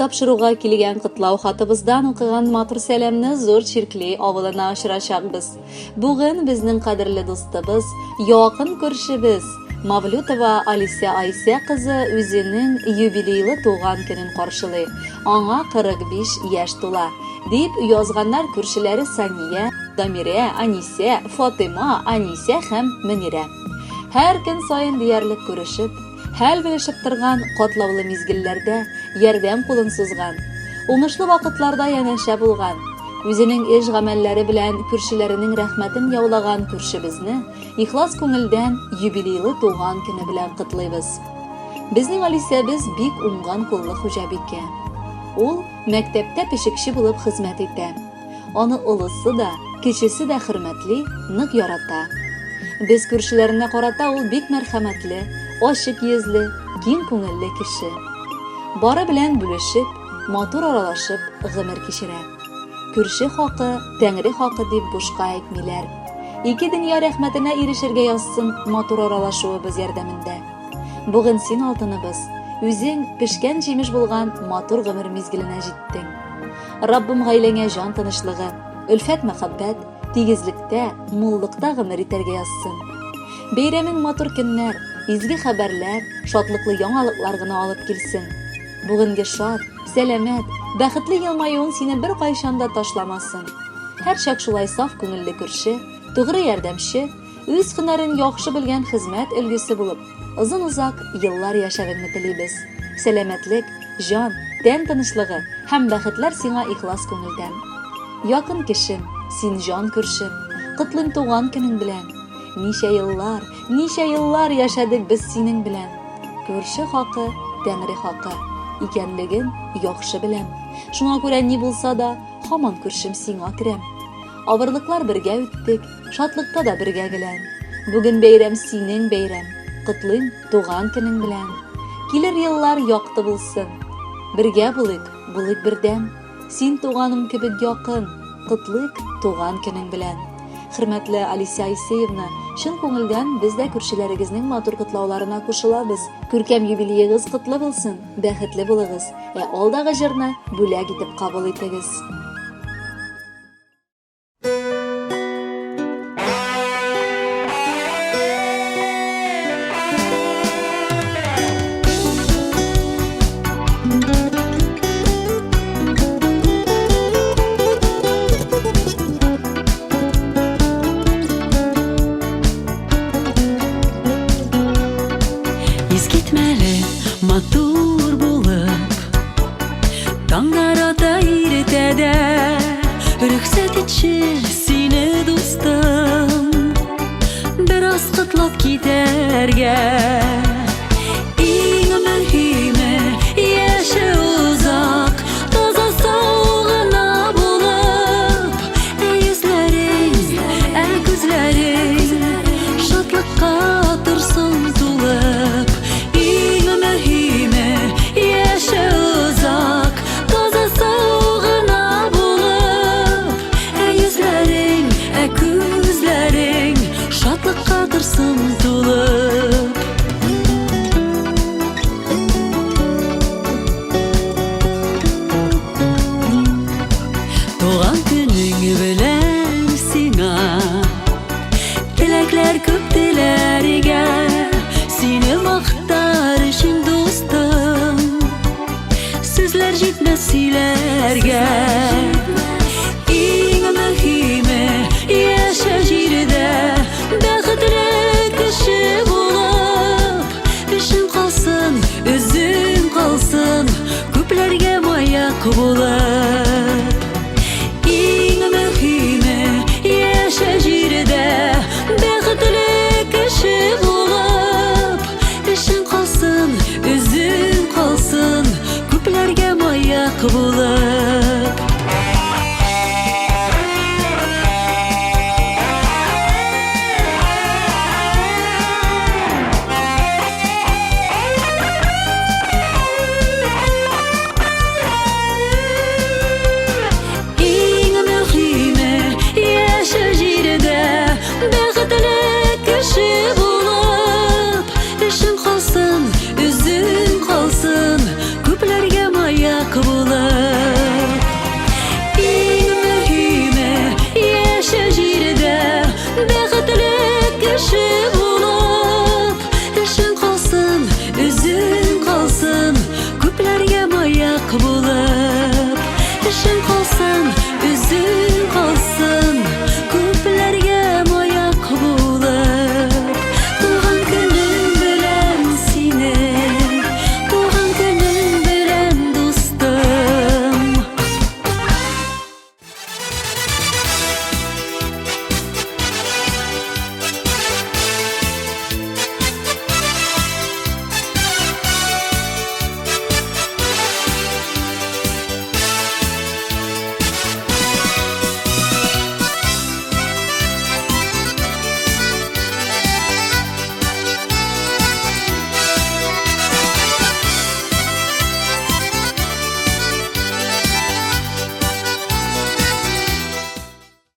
тапшыруга килгән котлау хатыбыздан укыган матур сәламне Зур Чиркли авылына очырачакбыз. Бүген безнең кадерле дустыбыз, якын күршебез Мавлютова Алисә Айсә кызы үзенең юбилейлы туган көнен каршылый. Аңа 45 яшь тула, дип язганнар күршеләре Сания, Дамирә, Анисә, Фатыйма, Анисә һәм Мөнирә. Һәр көн саен диярлек күрешеп, Хәл белешеп торган катлаулы мизгелләрдә ярдәм кулын сузган, уңышлы вакытларда янәшә булган, үзенең эш-гамәлләре белән күршеләренең рәхмәтен яулаган күршебезне ихлас күңелдән юбилейлы туган көне белән котлыйбыз. Безнең Алисәбез бик уңган куллы хуҗабикә. Ул мәктәптә пешекче булып хезмәт итә. Аны олысы да, кечесе дә хөрмәтли, нык ярата. Без күршеләренә карата ул бик мәрхәмәтле, ачык йөзле, киң күңелле кеше. Бары белән бүлешеп, матур аралашып гомер кичерә. Күрше хакы, Тәңре хакы дип бушка әйтмиләр. Ике дөнья рәхмәтенә ирешергә язсын матур аралашуыбыз ярдәмендә. Бүген син алтыныбыз, үзең пешкән җимеш булган матур гомер мизгеленә җиттең. Раббым гаиләңә җан тынычлыгы, өлфәт-мәхәббәт, тигезлектә, муллыкта гомер итәргә язсын. Бәйрәмең матур көннәр, изге хәбәрләр, шатлыклы яңалыклар гына алып килсен. Бүгенге шат, сәламәт, бәхетле елмаюың сине беркайчан да ташламасын. Һәрчак шулай саф күңелле күрше, тугры ярдәмче, үз һөнәрен яхшы белгән хезмәт өлгесе булып, озын-озак еллар яшәвеңне телибез. Сәламәтлек, җан, тән тынычлыгы һәм бәхетләр сиңа ихлас күңелдән. Якын кешем, син җан күршем, котлыйм туган көнең белән. Ничә еллар, ничә еллар яшәдек без синең белән. Күрше хакы, Тәңре хакы икәнлеген яхшы беләм. Шуңа күрә ни булса да, һаман күршем сиңа керәм. Авырлыклар бергә үттек, Шатлыкта да бергә гелән. Бүген бәйрәм синең бәйрәм. Котлыйм туган көнең белән. Килер еллар якты булсын. Бергә булыйк, булыйк бердәм. Син туганым кебек якын. Котлыйк туган көнең белән. Хөрмәтле Алисә Айсеевна, чын күңелдән без дә күршеләрегезнең матур котлауларына кушылабыз. Күркәм юбилеегыз котлы булсын, бәхетле булыгыз. Ә алдагы җырны бүләк итеп кабул итегез. Искитмәле матур булып Таңнар ата иртәдә Рөхсәт итче сине, дустым, Бераз котлап китәргә. Иң мөһиме, яше озак, Таза сау гына булып, Ә йөзләрең, ә күзләрең Шатлыкка торсын тулып. Иң мөһиме, яше озак, таза сау гына булып, ә йөзләрең, ә күзләрең шатлыкка торсын тулып. Туган көнең белән сиңа Теләкләр күп теләргә, Сине мактар өчен дустым, Сүзләр җитмәс сөйләргә. Иң мөһиме, яшә җирдә, Бәхетле кеше булып, Эшең калсын, үзең калсын, Күпләргә маяк булып.